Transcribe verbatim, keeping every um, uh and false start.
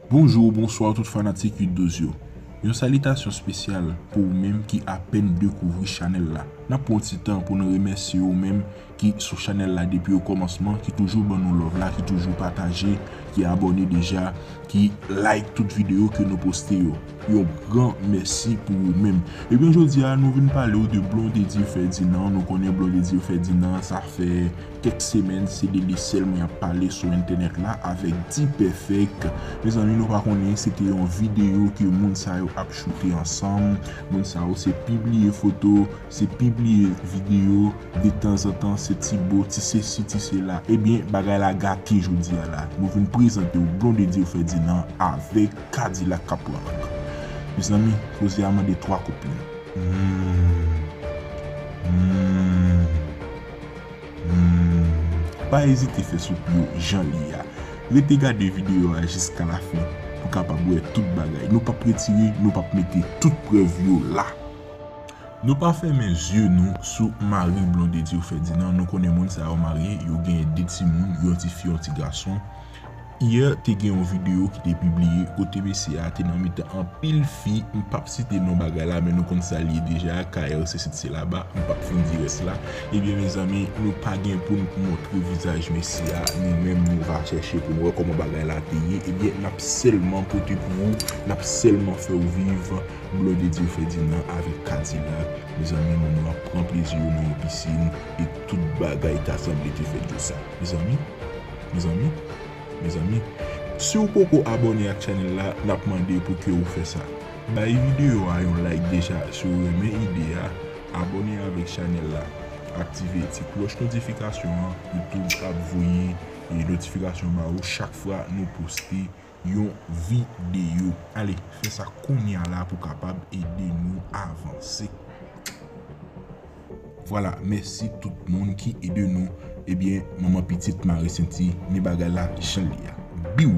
Bonjou, bonswa tout fanatik uit douz yo. Yon salitasyon espesyal pou ou menm ki apèn dekouvri chanèl la. N ap pran yon ti tan pou nou remèsye ou menm ki sou chanèl la depi okòmansman, ki toujou ban nou love la, ki toujou pataje, ki abòne deja, ki like tout videyo ke nou poste yo. Yon gran mèsi pou ou menm. Ebyen, jodi a, nou vin pale w de Blondedy Ferdinand. Nou konnen Blondedy Ferdinand, sa fè kèk semèn, se de li sèlman y ap pale sou entènèt la avèk D-Perfect. Mezanmi, nou pa konnen, se te yon videyo ke moun sa yo ap choute ansanm. Moun sa yo se pibliye foto, se pibliye videyo, detanzantan se ti bo, ti sesi, ti sela. Ebyen, bagay la gate jodi a la. Nou vin prezante w Blondedy Ferdinand avèk Kadilak k ap pran lang. Mezanmi, koze a mande twa koup li. Hmm. Hmm. Hmm. Pa ezite fè soup yo jan li a. Rete gade videyo a jiskalafen pou kapab wè tout bagay. Nou p ap retire, nou p ap mete tout prèv yo la. Nou pa fèmen zye nou sou mari Blondedy Ferdinand. Nou konnen moun sa yo marye, yo genyen de timoun, yon ti fi, yon ti gason. Yè, te gen yon videyo ki te pibliye kote mesye a te nan mitan anpil fi, m p ap site non bagay la, men nou konn sa l ye deja, K R C C T C laba, m p ap fin di rès la. Ebyen, mezanmi, nou pa gen pou n montre vizaj mesye a, nou menm, nou va chèche pou n wè kòman bagay la te ye. Ebyen, n ap sèlman pote pou ou, n ap sèlman fè w viv Blondedy Ferdinand avèk Kadilak. Mezanmi, moun yo ap pran plezi yo nan yon pisin, e tout bagay ta sanble te fèt de sa. Mezanmi, mezanmi, mezanmi, si w poko abòne ak chanèl la, n ap mande pou ke w fè sa. Bay videyo a yon like deja si w renmen ide a, abòne avèk chanèl la, aktive ti klòch notifikasyon an, YouTube ap voye, e, notifikasyon ba ou chak fwa nou poste yon videyo. Ale, fè sa kounye a la pou kapab ede nou avanse. Vwala, mèsi tout moun ki ede nou. Ebyen, manman pitit mare senti, men bagay la jan l ye a. Biw!